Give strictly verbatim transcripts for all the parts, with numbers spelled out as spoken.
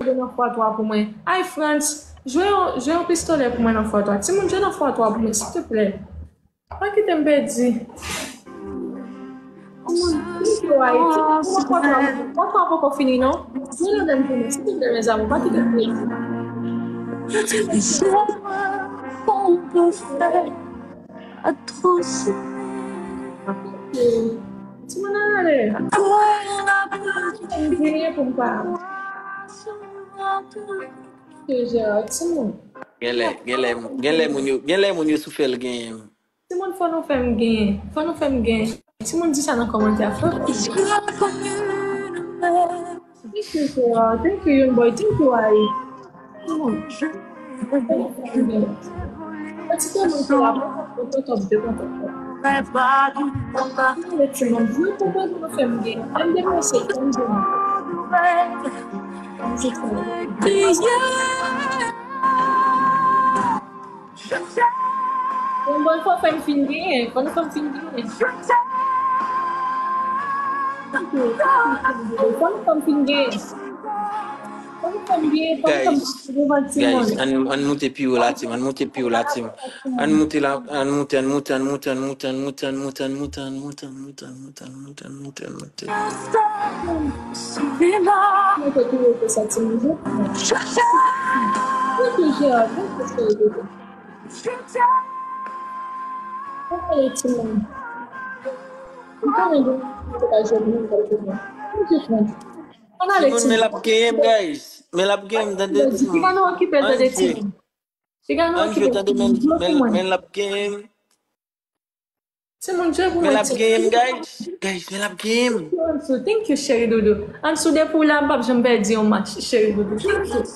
Jwe nan fwa twa pou mwen. Ay, Frantz, jwe yon, jwe yon pistolè pou mwen nan fwa twa. Timoun, jwe nan fwa twa pou mwen, silteplè. Pa kite m pèdi. Timoun, timoun, yo, Ayiti, nan fwa twa pou mwen. Fwa twa poko fini, non. Jwe ladan l pou mwen, silteplè, mes amours, pa kite m pèdi. Timoun, ale. M griyen pou m pa. Ke Gérard, timoun. Genlè, genlè, genlè moun yo, genlè moun yo sou fè l genyen. Timoun, fò nou fè m genyen. Fò nou fè m genyen. Timoun, di sa nan kòmantè a. Fò. Thank you, Gérard. Thank you, Young Boy. Thank you, Ari. Timoun. Fò nou fè m genyen. Pati ke moun ki la, pran top de, pran top. Mwen timoun, jwe pou mwen, pou nou fè m genyen. Fè m depanse, fè m genyen. Bon, bon, fò fè m fin genyen. Fò nou fè m fin genyen. Fò nou fè m fin genyen. Fò nou fè m genyen. Fò nou fè m fin genyen. Guys, ann, ann moute pi wo la, team. Ann moute pi wo la, team. Ann moute la, ann moute, ann moute, ann moute, ann moute, ann moute, ann moute, ann moute, ann moute, ann moute, ann moute, ann moute, ann moute. Mwen te tou rete sa, team. Mwen te jere, mwen te jere. Mwen te jere, team. Mwen konnen mwen te ka jere, mwen te ka jere. Mwen te jere. Ann ale, team. Men l ap genyen, guys. Men l ap genyen, tande, team. Piga nou okipe l, tande, team. Piga nou okipe l, tande, men, men, men l ap genyen. Timoun, jwe pou mwen, timoun. Men l ap genyen, guys. Guys, men l ap genyen. Thank you, Ansu. Thank you, cheri doudou. Ansu, depi w la, m p ap janm pèdi yon match, cheri doudou. Thank you.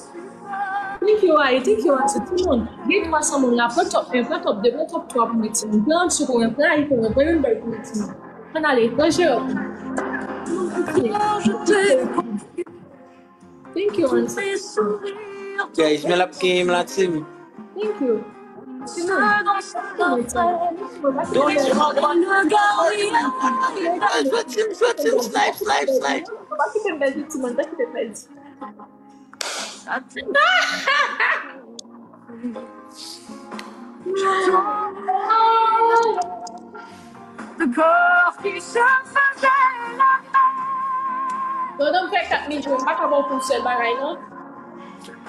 Thank you, Ayi. Thank you, Ansu. Timoun, gen twa san moun la. Pran top en, pran top de, pran top twa pou mwen, timoun. Pran Ansu pou mwen, pran Ayi pou mwen, pran Young Boy pou mwen, timoun. Ann ale, pran Jérôme. Timoun, pitié. Thank you, Ansu. Guys, men l ap genyen m la, team. Thank you. Jwe, team, jwe, team, snipe, snipe, snipe. Pa kite m pèdi, timoun, pa kite m pèdi. Pandan m fè kat minit, mwen pa ka ba w pou yon sèl bagay, non.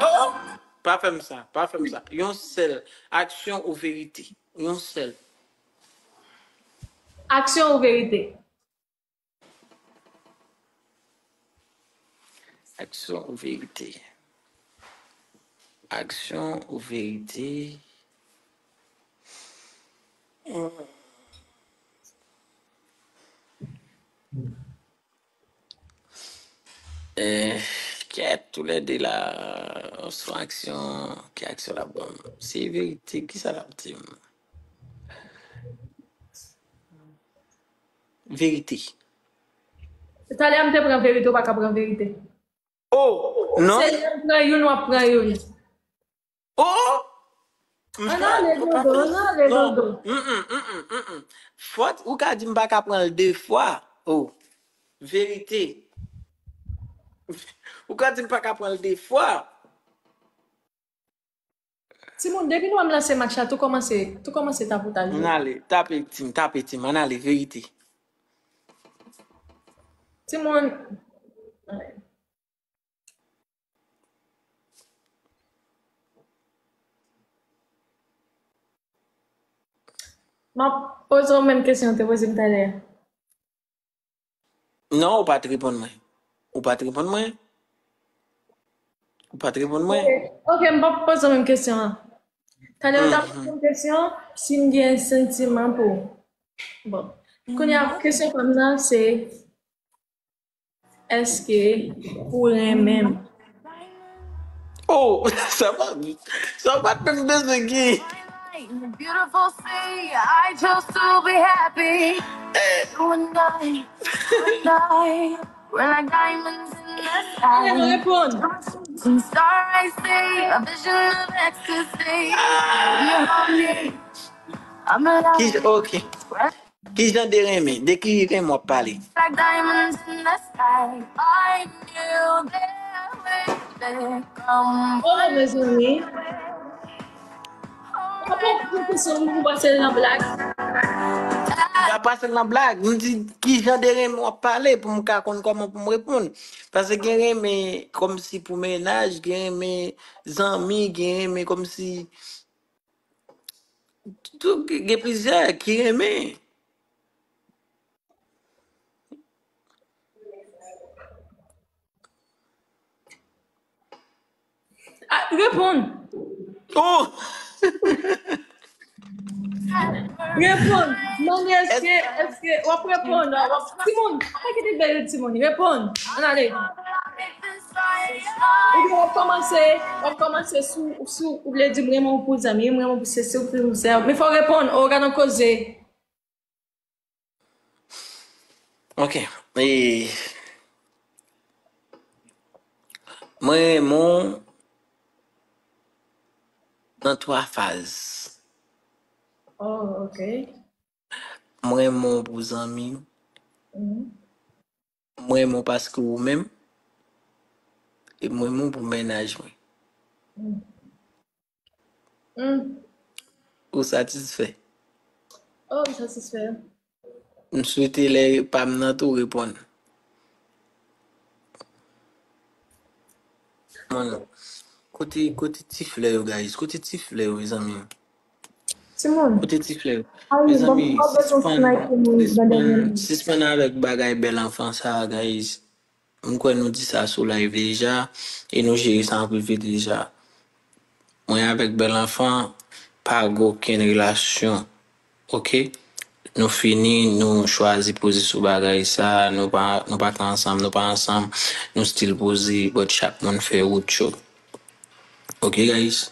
Oh! Pa fè m sa, pa fè m sa. Yon sèl, aksyon ou verite? Yon sèl. Aksyon ou verite? Aksyon ou verite? Aksyon ou verite? Hmm. Eh, kèt, toulède la, sou aksyon, ki aksyon l ap ban m? Se verite, kisa l ap di m? Verite. Talè a m te pran verite, ou pa ka pran verite. Oh, non. Se lè m pran youn, w ap pran youn. Oh! Ann ale, Dodo, ann ale, Dodo. Mm, mm, mm, mm, mm. Fòt, ou ka di m pa ka pran l de fwa. Oh, verite. Ou ka di m pa ka pran l de fwa. Timoun, depi nou wè m lanse match la, tou kòmanse, tou kòmanse tapotaj yo. Ann ale, tape, team, tape, team, ann ale, verite. Timoun. M ap poze w menm kesyon w te poze m talè a. Non, ou pa t reponn mwen. Ou pa t reponn mwen. Ou pa t reponn mwen. Ok, ok, m p ap poze w menm kesyon an. Talè w t ap poze m kesyon si m gen santiman pou ou. Bon. Kounye a, kesyon pa m nan se, èske ou renmen m? Oh, sa pa, sa pa t menm bezwen gen. Beautiful sea, I chose to be happy. You and I, you and I, we're like diamonds in the sky. Reponn. Some star I see, a vision of ecstasy. You hold me, I'm alive. Ki, ok. Ki jan de renmen? De ki renmen w ap pale? Like diamonds in the sky. I knew there were Oh, mezanmi. Papa, pou kesyon, pou pase nan blag. Pa pase nan blag. M di, ki jan de renmen w ap pale pou m ka konn kòman pou m reponn. Paske gen renmen kòmsi pou mennaj, gen renmen zanmi, gen renmen kòmsi tou gen plizyè ki renmen. Ah, reponn. Oh! Reponn. Mande èske, èske w ap reponn? W ap, timoun, pa kite bèl timoun. Reponn. Ann ale. Oubyen w ap kòmanse, w ap kòmanse sou, sou, ou vle di m renmen w pou zanmi, m renmen w pou sesi, ou pou sè. Men fò w reponn. Oh, gad yon koze. Ok. E, mwen renmen w nan twa faz. Oh, ok. Mwen renmen w pou zanmi m. Mhm. Mwen renmen w paske ou menm. E mwen renmen w pou mennaj mwen. Mm. Mm. Ou satisfè? Oh, m satisfè. M swete lè pa m nan tou reponn. Mano, kote, kote ti flè yo, guys? Kote ti flè yo, mezanmi? Timoun. Kote ti flè yo? Ay, Mezanmi, bon, mwen bezwen sispann, snipe moun nan dènye sispann, minit. Sispann avèk bagay bèl anfan sa, guys. M kwè nou di sa sou live deja, e nou jere sa an prive deja. Mwen avèk bèl anfan, pa gen okenn relasyon. Ok? Nou fini, nou chwazi poze sou bagay sa, nou pa, nou pa ka ansanm, nou pa ansanm, nou still poze, but chak moun fè wout yo. Ok, guys?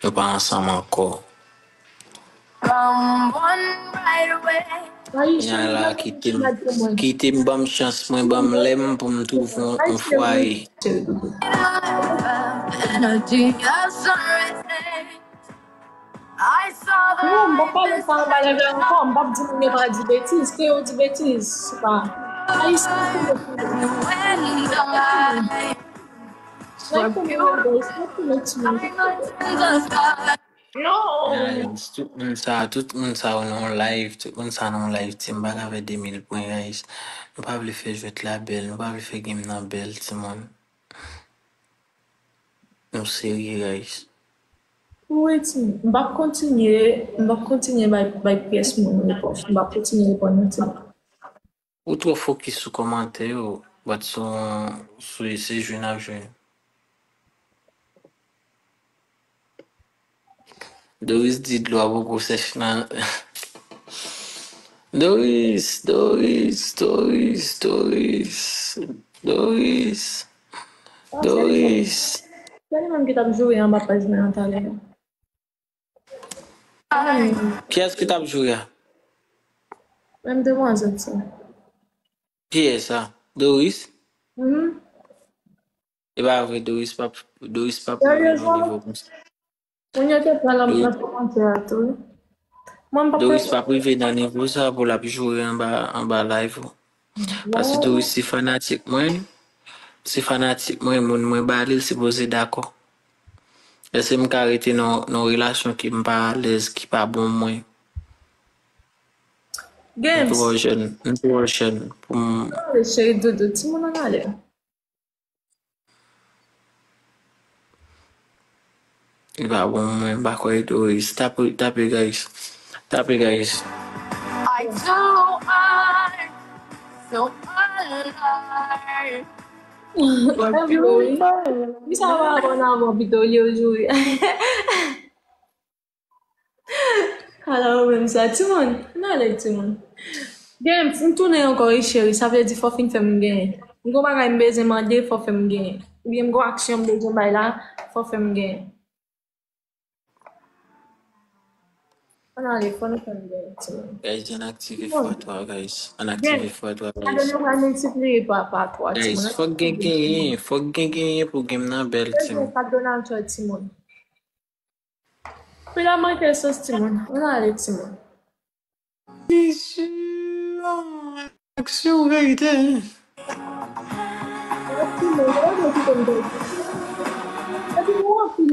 Nou pa ansanm ankò. Kounye a la, kite m, kite m, ban m chans mwen, ban m lè m pou m twouve yon, yon fwaye. Non, m p ap pale sa anba live la ankò. M p ap di moun yo pa di betiz. Ke yo di betiz, se pa. Ayisyen, like, kòman yo, guys, like, kòman ti moun. Non. Guys, tout moun sa, tout moun sa yo nan live, tout moun sa nan live, ti m pa ka fè de mil pwen, guys. Nou pa vle fè jwèt la bèl, nou pa vle fè game nan bèl, timoun. Nou serye, guys. Wi, timoun. M p ap kontinye, m p ap kontinye bay, bay pyès moun repons. M p ap kontinye reponn nan timoun. Ou twò fokis sou kòmantè yo, but sou, sou se jwe n ap jwe. Doris di dlo a poko sèch nan. Doris, Doris, Doris, Doris, Doris, Doris. Se li menm ki t ap joure anba paj mwen an talè a. Kiyès ki t ap joure a? Menm demwazèl sa. Kiyès sa? Doris? Mhm. E pa vre, Doris p ap, Doris p ap rive nan nivo konsa. Moun yo te pran nan kòmantè a tou. Mwen, m p ap Doris p ap rive nan nivo sa pou l ap joure anba, anba live ou. Paske Doris se fanatik mwen. Se fanatik mwen, moun mwen ba li, l sipoze dakò. Èske m ka rete nan, nan relasyon ke m pa alèz, ki pa bon mwen? M Games. Twò jèn, m twò jèn pou m. Ale, cheri doudou, timoun ann ale. Li pa bon mwen, m pa kwè Doris. Tape, tape, guys. Tape, guys. I do, I so alive. Kisa w ap aprann avè w pito olye w joure? Ala ou menm sa, timoun. Ann ale, timoun. Games, m tounen ankò wi, cheri. Sa vle di fò w fin fè m genyen. M gon bagay m bezwen mande, fò w fè m genyen. Oubyen m gon aksyon m bezwen bay la, fò w fè m genyen. Ann ale, fò nou fè m genyen, timoun. Guys, ann aktive fwa twa, guys. Ann aktive fwa twa, Kado guys. Nou pral miltipliye pa, pa twa, timoun. Guys, fòk gen genyen, fòk gen genyen pou game nan bèl, timoun. Kado Donald Trump, timoun. Pri la manke sans, timoun. Ann ale, timoun. Aksyon verite. Timoun, yo di ki konn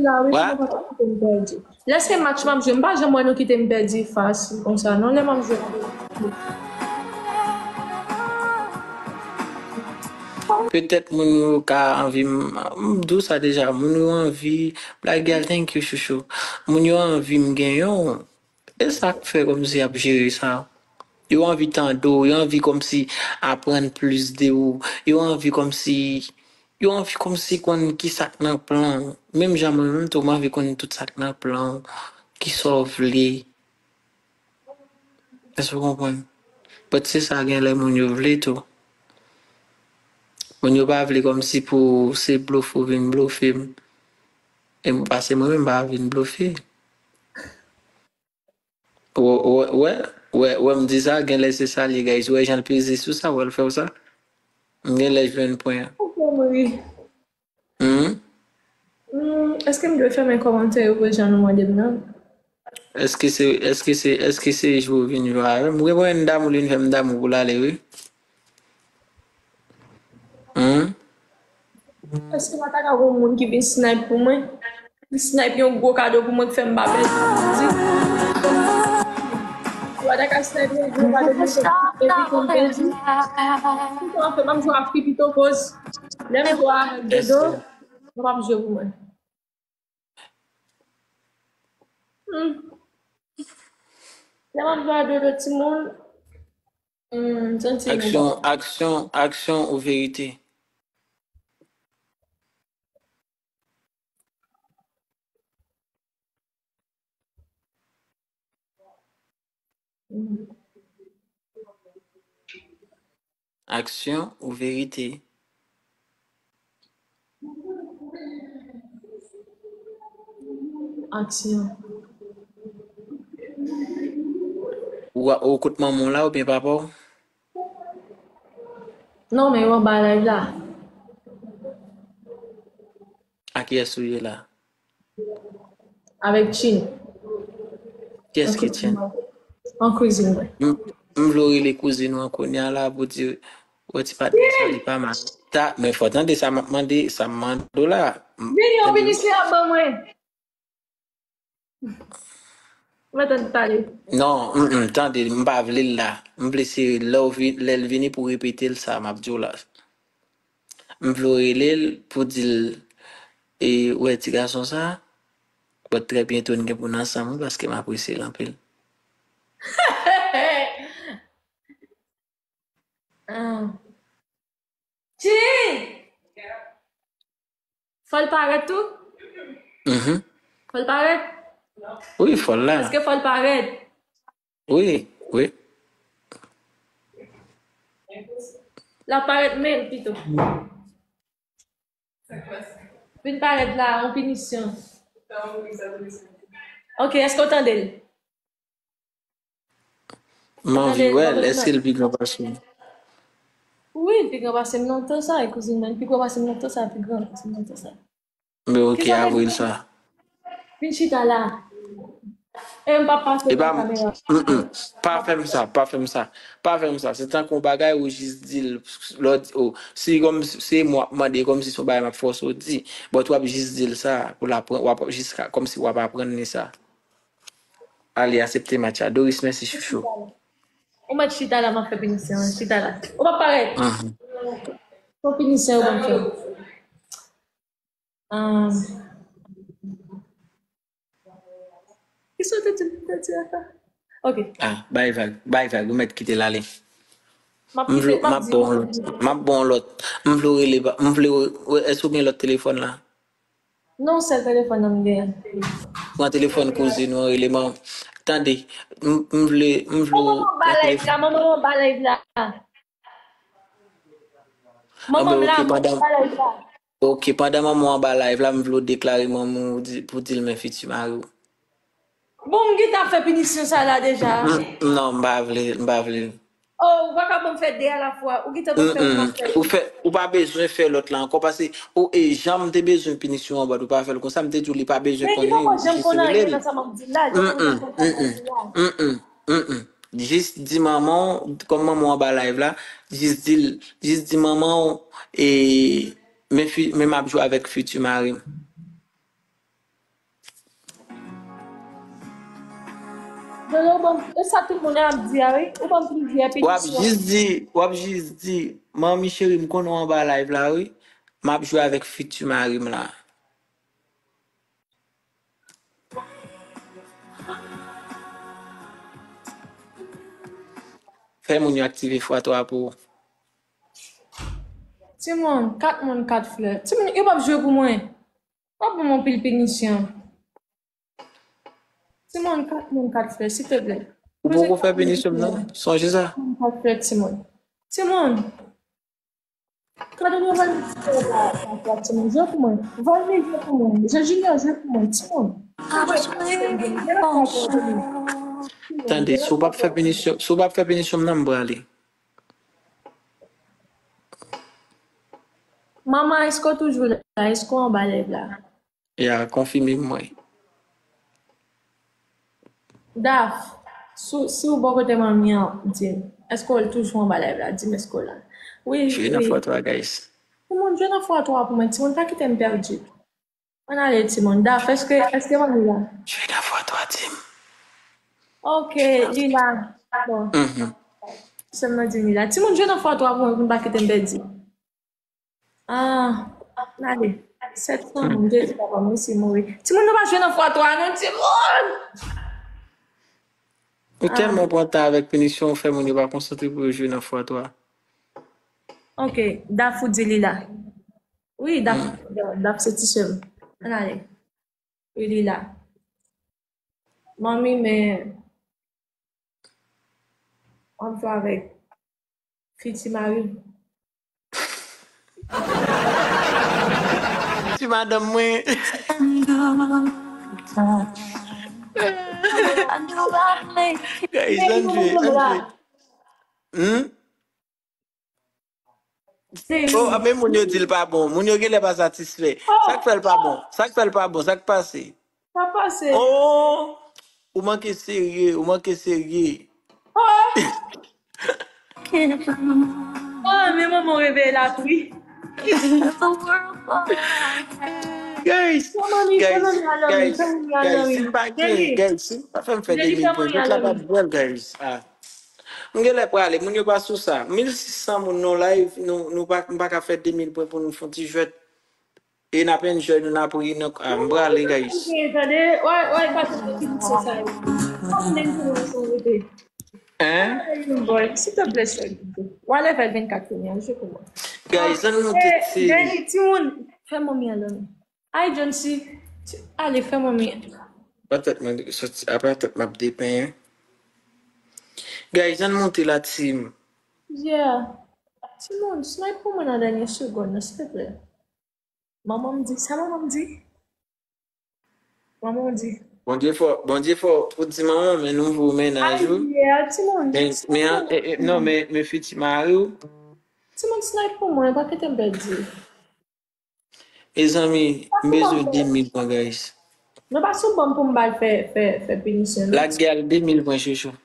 la, wi, sinon papa kite m pèdi. Lè se match m ap jwe, m pa janm wè nou kite m pèdi fasil konsa, non, lè m ap jwe. Petèt moun yo ka anvi m, m di w sa deja, moun yo anvi, Black Girl, thank you, chouchou. Moun yo anvi m genyen w. E sa k fè kòmsi y ap jere sa. Yo anvi tande w, yo anvi kòmsi aprann plis de ou. Yo anvi kòmsi, yo anvi kòmsi konn ki sa k nan plan w. Menm jan mwen menm tou, m anvi konn tout sa k nan plan w, ki sa w vle. Èske w konprann? But se sa gen lè moun yo vle tou. Moun yo pa vle kòmsi pou se blofe w vin blofe m. E m, paske mwen menm m pa vin blofe. Wè, wè, wè, wè, wè, m di sa, gen lè se salye, guys. Wè jan l peze sou sa, wè l fè w sa. M gen lè jwenn pwen an. Ou fè m ri. Hmm? Hmm, èske m dwe fèmen kòmantè yo pou jan nou mande m nan? Èske se, èske se, èske se jou w vin jwe avè m? Ou gen pwen damou li vin fè m damou pou l ale, wi. Hmm? Èske pa ta ka gon moun ki vin snipe pou mwen? Ki snipe yon gwo kado pou mwen ki fè m pa pèdi. Ou pa ta ka snipe yon gwo kado pou mwen ki fè m pèdi. Kisa w ap fè? M ap jwe ak fi pito koz. Lè m jwe avèk Dodo, nou p ap jwe pou mwen. Hmm. Lè m ap jwe ak Dodo timoun, hmm, m santi m Aksyon, aksyon, aksyon ou verite? Aksyon ou verite? Aksyon. Ou, ou kot manman w la oubyen papa w? Non, men yo anba live la. A kiyès ou ye la? Avèk Chin. Kiyès ki Chin? An kwizin mwen. M, m vle w rele kouzin ou an kounye a la pou di, wè ti patnè sa li pa mal. Ta, men fò tande sa m ap mande, sa m mande w la. M, Vini, yon pinisyon ap ban mwen. Mwen tann pale. Non, mm, mm, tande, m pa vle l la. M vle se lè w vi-, lè l vini pou repete l sa m ap di w la. M vle w rele l pou di l, e, wè ti gason sa, but trè byento n gen pou n ansanm wi, paske m apresye l anpil. Ah. Chin! Fò l parèt tou? Mhm. Fò l parèt? Wi, fò l la. Èske fò l parèt? Wi, wi. L ap parèt men pito. Vin parèt la, yon pinisyon. Ok, èske w tande l? M anvi wè l, èske l pi gran pase m? Wi, l pi gran pase m nan tan sa, e kouzin mwen, l pi gran pase m nan tan sa, l pi gran pase m nan tan sa. Men ok, avril sa. Vin chita la. E m p ap pase nan kamera. Mm-mm. Pa fè m sa, pa fè m sa. Pa fè m sa. Se tankou yon bagay ou jis di l, lè w di, oh, si kòm se mwen w ap mande, kòm si se yon bagay m ap fòse w di, but w ap jis di l sa, pou l aprann, w ap jis ka, kòm si w ap aprann li sa. Ale, aksepte match la. Doris, mèsi chouchou. Ou mèt chita la, m ap fè pinisyon an. Chita la. Ou p ap parèt. Mhm. Fon pinisyon yo ban m fè. Ah. Kisa w te di m pou te di a sa? Ok. Ah, bay vag, bay vag, ou mèt kite l ale. M ap M vle, kite, m m ap ap di bon w. Lòt. M ap bon Lòt. M vle w rele, m vle w, èske w gen lòt telefòn la? Non, sèl telefòn nan m genyen. Pran telefòn kouzin ou an, rele manman. Tande, m, m vle, m vle Manman m anba live la, manman m anba live la. Manman m la, manman m anba live la. Ok, pandan manman w anba live la, m vle w deklare manman w di, pou di l men fiti mari w. Bon, m gentan ap fè pinisyon sa la deja. Mm, non, m pa vle, m pa vle. Oh, ou pa ka ban m fè de a la fwa. Ou gentan ban m fè yon ap fè. Ou fè, ou pa bezwen fè lòt la ankò, paske ou, e jan m te bezwen pinisyon an, but ou pa fè l konsa, m te di w li pa bezwen konnen, Janm konnen anyen nan sa m ap di la. Janm konnen anyen nan sa m ap di la. Mm, mm, mm, mm, mm. Jis di manman w, kòm manman w anba live la, jis di l, jis di manman w, e, men fi, men m ap jwe avèk fiti mari m. Lolo, bon, e sa tout moun ap di a, wi. Ou ban m plizyè pinisyon. W ap jis di, w ap jis di, manmi cheri, m konnen w anba live la, wi. M ap jwe avèk fiti mari m la. Fè moun yo aktive fwa twa pou ou. Timoun, kat moun, kat flè. Timoun, yo p ap jwe pou mwen. W ap ban m anpil pinisyon. Timoun, kat moun, kat flè, silteplè. Ou poko fè pinisyon m nan? Sonje sa. Kat moun, kat flè, timoun. Timoun. Kado nou voye m ti flè la, la, la, timoun. Jwe pou mwen. Voye m jwe pou mwen. Jean Junior, jwe pou mwen, timoun. Tande, si w p ap fè pinisyon, si w p ap fè pinisyon m nan, m prale. Manman, èske w toujou la? Èske w anba live la? Ya, konfime m, wi. Daf, si, si w bò kote manmi an, di m. Èske w toujou anba live la? Di m èske w la. Wi, wi. Jwe nan fwa twa, guys. Timoun, jwe nan fwa twa pou mwen. Timoun, pa kite m pèdi. Ann ale, timoun. Daf, èske, èske manmi la? Jwe nan fwa twa, di m. Ok, li la. Bon. Mhm. Sè m nan di m li la. Timoun, jwe nan fwa twa pou mwen, pou m pa kite m pèdi. Ah, ale. Sèt san moun, Jezi papa m, mèsi, mouri. Timoun, nou pa jwe nan fwa twa, non, timoun! Ou tèlman pran tan avèk pinisyon, ou fè moun yo pa konsantre pou yo jwe nan fwa twa. Ok, Daf ou di li la. Wi, Daf, Daf se ti sè m. Ann ale. Wi, li la. Manmi, men, w ap jwe avèk fiti mari m. Ti madanm mwen. Guys, ann jwe, ann jwe. Hmm? Oh, men moun yo di l pa bon. Moun yo genlè pa satisfè. Sa k fè l pa bon? Sa k fè l pa bon? Sa k pase? Sa pase? Oh, ou manke serye, ou manke serye. Oh! Ah, men manman reveye la tou, wi. Guys, guys, guys, guys, si m pa gen, guys, si m pa fè m fè de mil pwen, jouk la pa bèl, guys. Ah. M genlè prale, moun yo pa sou sa. Mil sis san moun nan live, nou, nou pa, m pa ka fè de mil pwen pou nou fè yon ti jwèt. E n ap enjoy nou, n ap ri, nou, ah, m prale, guys. Ok, tande, wè, wè, pa tout pinisyon sa yo. Kòm menm pou mwen, son rete. Hein? Boy, silteplè, sè. W a leve vennkat kounye a, jwe pou mwen. Guys, ann monte ti. Dani, timoun, fè manmi an dòmi. Ay, John, si, si, ale, fè manmi. Apa tèt mwen soti, apa tèt m ap depenyen. Guys, ann monte la, team. Yeah. Timoun, snipe pou mwen nan dènye segond nan, silteplè. Manman m di, sa manman m di? Manman m di. Bondye fò, Bondye fò, ou di manman, men nou voye w mennaj ou. Ay, yeah, timoun. Men, men, eh, eh, non, men, men fiti mari w. Timoun, snipe pou mwen, pa kite m pèdi. Mezanmi, m bezwen de mil pwen, guys. Nou pa sou ban m pou m ba l fè, fè, fè pinisyon, non. Lage al de mil pwen, chouchou.